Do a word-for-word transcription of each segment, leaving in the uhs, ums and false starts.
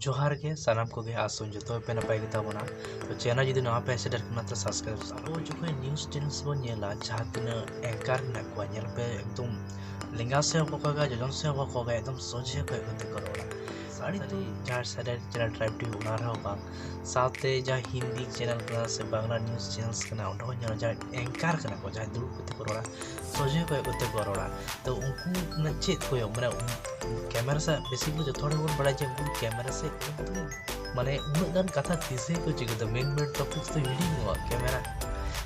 ᱡᱚᱦᱟᱨ ᱜᱮ ᱥᱟᱱᱟᱢ ᱠᱚᱜᱮ, ᱟᱥᱚᱜ ᱟᱹᱧ ᱡᱚᱛᱚ ᱯᱮ ᱱᱟᱯᱟᱭ ᱜᱮᱛᱟ ᱵᱚᱱᱟ᱾ ᱛᱚ channel ᱡᱩᱫᱤ ᱱᱟᱣᱟ ᱯᱮ ᱥᱮᱴᱮᱨ ᱠᱟᱱᱟ ᱛᱚ subscribe ᱟᱵᱚ ᱡᱚᱠᱷᱚᱱ news channels ᱵᱚᱱ ᱧᱮᱞᱟ, ᱡᱟᱦᱟᱸ ᱛᱤᱱᱟᱹᱜ anchor ᱢᱮᱱᱟᱜ ᱠᱚᱣᱟ, ᱧᱮᱞ ᱯᱮ ᱮᱠᱫᱚᱢ ᱞᱮᱸᱜᱟ ᱥᱮᱫ ᱦᱚᱸ ᱵᱟᱠᱚ ᱠᱚᱭᱚᱜᱟ, ᱡᱚᱡᱚᱢ ᱥᱮᱫ ᱦᱚᱸ ᱵᱟᱠᱚ ᱠᱚᱭᱚᱜᱟ, ᱮᱠᱫᱚᱢ ᱥᱚᱡᱷᱮ ᱠᱚᱭᱚᱜ ᱠᱟᱛᱮ ᱠᱚ ᱨᱚᱲᱟ᱾ ᱥᱟᱹᱨᱤ ᱛᱮ ᱡᱟᱦᱟᱸ satellite channel Tribe TV ᱚᱱᱟ ᱨᱮᱦᱚᱸ ᱵᱟᱝ, ᱥᱟᱶᱛᱮ ᱡᱟᱦᱟᱸ ᱦᱤᱱᱫᱤ channel ᱠᱟᱱᱟ ᱥᱮ ᱵᱟᱝᱞᱟ news channels ᱠᱟᱱᱟ, ᱚᱸᱰᱮ ᱦᱚᱸ ᱧᱮᱞᱚᱜᱼᱟ ᱡᱟᱦᱟᱸᱭ anchor ᱠᱟᱱᱟ ᱠᱚ, ᱡᱟᱦᱟᱸᱭ ᱫᱩᱲᱩᱵ ᱠᱟᱛᱮ ᱠᱚ ᱨᱚᱲᱟ, ᱥᱚᱡᱷᱮ ᱠᱚᱭᱚᱜ ᱠᱟᱛᱮ ᱠᱚ ᱨᱚᱲᱟ᱾ ᱛᱚ ᱩᱱᱠᱩ ᱢᱟᱱᱮ ᱪᱮᱫ ᱠᱚᱭᱚᱜ, ᱢᱟᱱᱮ ᱩᱱ-, camera ᱥᱮᱫ basically ᱡᱚᱛᱚ ᱦᱚᱲ ᱜᱮᱵᱚᱱ ᱵᱟᱲᱟᱭᱟ ᱡᱮ ᱩᱱᱠᱩ camera ᱥᱮᱫ ᱩᱱᱠᱩ ᱢᱟᱱᱮ ᱩᱱᱟᱹᱜ ᱜᱟᱱ ᱠᱟᱛᱷᱟ ᱫᱤᱥᱟᱹᱭᱟᱠᱚ ᱪᱤᱠᱟᱹᱛᱮ, main main topics ᱫᱚ ᱦᱤᱲᱤᱧᱚᱜᱼᱟ camera᱾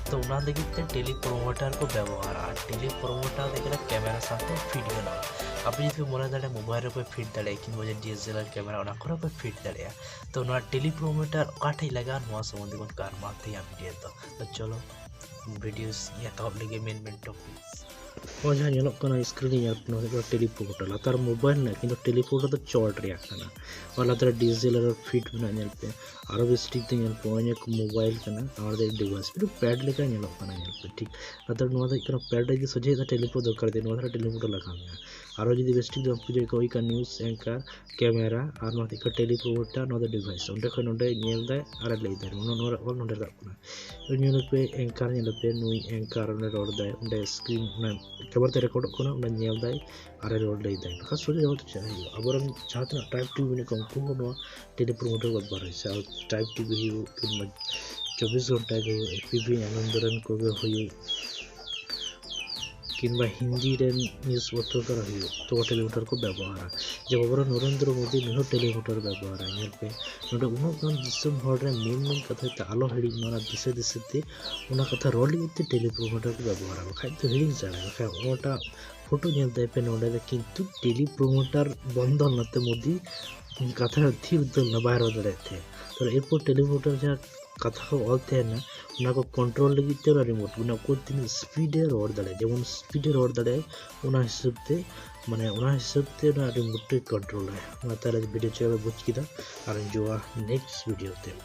ᱛᱚ ᱚᱱᱟ ᱞᱟᱹᱜᱤᱫ ᱛᱮ tele promoter ᱠᱚ ᱵᱮᱵᱚᱦᱟᱨᱟ, ᱟᱨ tele promoter ᱫᱚ ᱦᱩᱭᱩᱜ ᱠᱟᱱᱟ camera ᱥᱟᱶᱛᱮ fit ᱜᱟᱱᱚᱜᱼᱟ᱾ ᱟᱯᱮ ᱡᱩᱫᱤ ᱯᱮ ᱢᱚᱱᱮ ᱫᱟᱲᱮᱭᱟᱜᱼᱟ mobile ᱨᱮᱯᱮ fit ᱫᱟᱲᱮᱭᱟᱜᱼᱟ, ᱠᱤᱝᱵᱟ ᱡᱮ DSLR camera ᱚᱱᱟ ᱠᱚᱨᱮ ᱯᱮ fit ᱫᱟᱲᱮᱭᱟᱜᱼᱟ᱾ ᱛᱚ ᱱᱚᱣᱟ tele promoter ᱚᱠᱟ ᱴᱷᱮᱡ ᱞᱟᱜᱟᱜᱼᱟ, ᱱᱚᱣᱟ ᱥᱚᱢᱵᱚᱱᱫᱷᱮ ᱵᱚᱱ ᱜᱟᱞᱢᱟᱨᱟᱣ ᱛᱮᱦᱮᱧᱟᱜ video ᱫᱚ᱾ ᱛᱚ ᱪᱚᱞᱚ video ᱮᱛᱚᱦᱚᱵ ᱞᱮᱜᱮ, main main topics᱾ ᱱᱚᱣᱟ ᱡᱟᱦᱟᱸ ᱧᱮᱞᱚᱜ ᱠᱟᱱᱟ screen ᱨᱮ, ᱧᱮᱞ ᱯᱮ, ᱱᱚᱣᱟ ᱫᱚ tele promoter, ᱞᱟᱛᱟᱨ mobile ᱨᱮᱱᱟᱜ, ᱠᱤᱱᱛᱩ tele promoter ᱫᱚ ᱪᱚᱴ ᱨᱮᱭᱟᱜ ᱠᱟᱱᱟ᱾ ᱟᱨ ᱞᱟᱛᱟᱨ ᱨᱮ DSLR fit ᱢᱮᱱᱟᱜᱼᱟ, ᱧᱮᱞ ᱯᱮ᱾ ᱟᱨᱚ ᱵᱮᱥ ᱴᱷᱤᱠ ᱛᱮ ᱧᱮᱞ ᱯᱮ, ᱱᱚᱜᱼᱚᱭ ᱱᱤᱭᱟᱹ mobile ᱠᱟᱱᱟ, ᱟᱨ ᱫᱚ device ᱯᱩᱨᱟᱹ pad ᱞᱮᱠᱟ ᱧᱮᱞᱚᱜ ᱠᱟᱱᱟ, ᱧᱮᱞ ᱯᱮ, ᱴᱷᱤᱠ᱾ ᱞᱟᱛᱟᱨ ᱱᱚᱣᱟ ᱫᱚ ᱦᱩᱭᱩᱜ ᱠᱟᱱᱟ pad ᱨᱮ ᱡᱩᱫᱤ ᱥᱚᱡᱷᱮ ᱫᱚ tele promoter ᱫᱚᱨᱠᱟᱨ ᱛᱮ, ᱱᱚᱣᱟ ᱫᱷᱟᱨᱮ tele promoter ᱞᱟᱜᱟᱣ ᱢᱮᱭᱟ᱾ ᱟᱨᱚ ᱡᱩᱫᱤ ᱵᱮᱥ ᱴᱷᱤᱠ ᱛᱮ ᱵᱟᱢ ᱵᱩᱡᱷᱟᱹᱣ ᱠᱷᱟᱱ, ᱦᱩᱭᱩᱜ ᱠᱟᱱᱟ news anchor, camera, ᱟᱨ ᱱᱚᱣᱟ ᱫᱚ ᱦᱩᱭᱩᱜ ᱠᱟᱱᱟ tele promoter, ᱱᱚᱣᱟ ᱫᱚ device᱾ ᱚᱸᱰᱮ ᱠᱷᱚᱱ ᱱᱚᱸᱰᱮ ᱧᱮᱞ ᱫᱟᱭ ᱟᱨᱮ ᱞᱟᱹᱭ ᱫᱟᱭ, ᱱᱚᱣᱟ, ᱱᱚᱣᱟ ᱨᱮ ᱚᱞ ᱱᱚᱸᱰᱮ ᱨᱟᱠᱟᱵ ᱠᱟᱱᱟ᱾ ᱧᱮᱞ ᱯᱮ anchor, ᱧᱮᱞ ᱯᱮ ᱱᱩᱭ anchor ᱚᱸᱰᱮ ᱨᱚᱲ ᱫᱟᱭ, ᱚᱸᱰᱮ screen ᱚᱱᱟ camera ᱛᱮ recordᱚᱜ ᱠᱟᱱᱟ, ᱚᱸᱰᱮ ᱧᱮᱞ ᱫᱟᱭ ᱟᱨᱮ ᱨᱚᱲ ᱞᱟᱹᱭ ᱫᱟᱭ᱾ ᱱᱚᱝᱠᱟ ᱥᱚᱡᱷᱮ ᱡᱟᱦᱟᱸ ᱪᱮᱫ ᱦᱩᱭᱩᱜᱼᱟ, ᱟᱵᱚᱨᱮᱱ ᱡᱟᱦᱟᱸ ᱛᱤᱱᱟᱹᱜ Tribe TV ᱢᱮᱱᱟᱜ ᱠᱚᱣᱟ, ᱩᱱᱠᱩ ᱦᱚᱸ ᱱᱚᱣᱟ tele promoter ᱠᱚ ᱵᱮᱵᱚᱦᱟᱨᱟ᱾ ᱥᱮ Tribe TV ᱦᱩᱭᱩᱜ, ᱠᱤᱝᱵᱟ ᱪᱚᱵᱵᱤᱥ ᱜᱷᱚᱱᱴᱟ ᱜᱮ ᱦᱩᱭᱩᱜ, APP ᱟᱱᱚᱱᱫᱚ ᱨᱮᱱ ᱠᱚᱜᱮ ᱦᱩᱭᱩᱜ, ᱠᱤᱝᱵᱟ ᱦᱤᱱᱫᱤ ᱨᱮᱱ news ᱯᱚᱛᱨᱤᱠᱟ ᱨᱮ ᱦᱩᱭᱩᱜ, ᱛᱚ tele promoter ᱠᱚ ᱵᱮᱵᱚᱦᱟᱨᱟ᱾ ᱡᱮ ᱵᱟᱵᱟ ᱱᱚᱨᱮᱱᱫᱨᱚ ᱢᱳᱫᱤ ᱱᱩᱭ ᱦᱚᱸ tele promoter ᱵᱮᱵᱚᱦᱟᱨᱟ᱾ ᱧᱮᱞ ᱯᱮ, ᱱᱚᱰᱮ ᱩᱱᱟᱹᱜ ᱜᱟᱱ ᱫᱤᱥᱚᱢ ᱦᱚᱲ ᱨᱮ main main ᱠᱟᱛᱷᱟ ᱡᱟᱛᱮ ᱟᱞᱚ ᱦᱤᱲᱤᱧ ᱢᱟ, ᱚᱱᱟ ᱫᱤᱥᱟᱹ ᱫᱤᱥᱟᱹ ᱛᱮ ᱚᱱᱟ ᱠᱟᱛᱷᱟ ᱨᱚᱲ ᱞᱟᱹᱜᱤᱫ ᱛᱮ tele promoter ᱠᱚ ᱵᱮᱵᱚᱦᱟᱨᱟ, ᱵᱟᱠᱷᱟᱡ ᱫᱚ ᱦᱤᱲᱤᱧ ᱪᱟᱵᱟᱭᱟ᱾ ᱵᱟᱠᱷᱟᱡ ᱚᱱᱟᱴᱟᱜ photo ᱧᱮᱞ ᱛᱟᱭ ᱯᱮ ᱱᱚᱰᱮ ᱫᱚ, ᱠᱤᱱᱛᱩ tele promoter ᱵᱚᱱᱫᱚ ᱱᱟᱛᱮ ᱢᱳᱫᱤ ᱠᱟᱛᱷᱟ ᱛᱷᱤᱨ ᱩᱛᱟᱹᱨ ᱞᱮᱱᱟ, ᱵᱟᱭ ᱨᱚᱲ ᱫᱟᱲᱮᱭᱟᱜ ᱛᱟᱦᱮᱸᱫ᱾ ᱛᱚ ᱮᱨᱯᱚᱨ tele promoter ᱡᱟᱦᱟᱸ ᱠᱟᱛᱷᱟ ᱠᱚ ᱚᱞ ᱛᱟᱦᱮᱱᱟ, ᱚᱱᱟ ᱠᱚ control ᱞᱟᱹᱜᱤᱫ ᱛᱮ ᱚᱱᱟ remote, ᱚᱱᱟ ᱚᱠᱚᱭ ᱛᱤᱱᱟᱹᱜ speed ᱮ ᱨᱚᱲ ᱫᱟᱲᱮᱭᱟᱜᱼᱟ, ᱡᱮᱢᱚᱱ speed ᱮ ᱨᱚᱲ ᱫᱟᱲᱮᱭᱟᱜᱼᱟ, ᱚᱱᱟ ᱦᱤᱥᱟᱹᱵ ᱛᱮ, ᱢᱟᱱᱮ ᱚᱱᱟ ᱦᱤᱥᱟᱹᱵ ᱛᱮ ᱚᱱᱟ remote ᱮ control ᱟᱭ᱾ ᱚᱱᱟ ᱛᱟᱦᱞᱮ video ᱪᱮᱫ ᱯᱮ ᱵᱩᱡᱽ ᱠᱮᱫᱟ, ᱟᱨ ᱦᱤᱡᱩᱜᱼᱟ next video ᱛᱮ᱾